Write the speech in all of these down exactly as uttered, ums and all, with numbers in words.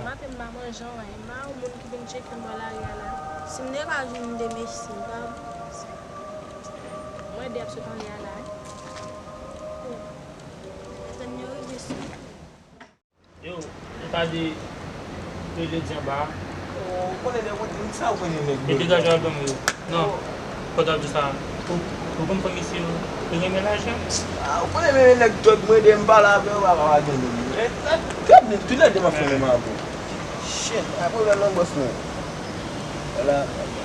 Maten m pa manje anyen, m pa yon moun ki vin tcheke m bò lari a la. Si m te ka jwenn de mesi, m ta bon. Mwen de ap sot anlè a la wi. Tann yo rive sou. Yo, nou ta de rele di anba a. Ou konnen lè mwen di m sa, ou konnen nèg. E degaje album yo. Non, fò w ta di sa. Ou, ou konn fanmi si yo, yo renmen lajan. Ah, ou konnen menm nèg dwòg mwen de m pale avè w, pa ka pa gen de m. Gad nèg, tout lè de m ap fè menm avè w. Shit, a pwoblèm nan bòs mwen. Ala,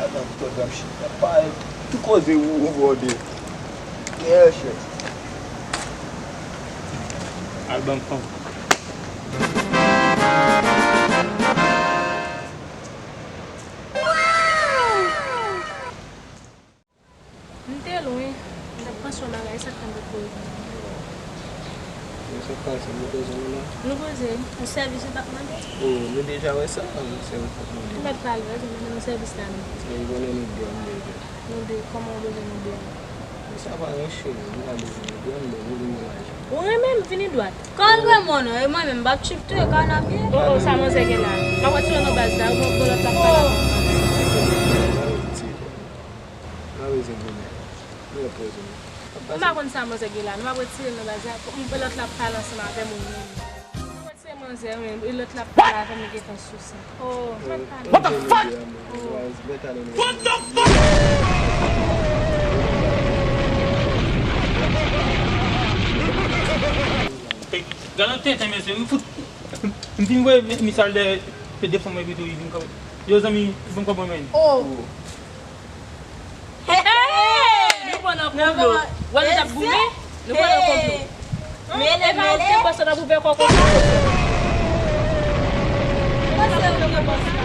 atan, tout ap shit. Ap pale, tout koze ou, ou bòde. Yeah, shit. Album fan. M te lwen, m t ap panse yon bagay, sa k fè m te kouri. Men sa k pase, nou poze nou la? Nou poze, yon sèvis ou t ap mande? Oh, nou deja wè sa, yon sèvis t ap mande. Ou mèt pale, wè, se mande nou sèvis la, non. Sa vle di konnen nou de, nou de. Nou de, kòman w bezwen nou de a? Men sa pa yon cheri, nou pa bezwen nou de, nou de, nou vini lajan. Ou renmen m, vini dwat. Kòl renmen w non, e mwen menm, m p ap tchip tou, e kòl n ap ye. Oh, oh, sa manzè gen la? M ap retire nan baz la, ou gen lòt la pale. Pa bezwen goumen. Nou ap poze nou. M pa konn sa manzè gen la. Nou ap retire nan baz la. M wè lòt la ap pale ansanm avè m ou menm. M wè se manzè menm. E lòt la ap pale avè m, li gentan sou sa. Oh, mèt pale. What the fuck? What the fuck? Hey, gade yon tenten, mesye. M fout. M fin voye mesaj de, de fanm epi tou, li vin kòb. Yo, zanmi, ban m kòb mwen, men. Oh. Hey! Nou pran nan konplo. Wè nou t ap goumen? Nou pran nan konplo. Mele, e pa ou ki te panse n ap ouvè kò konsa? Panse nou te panse.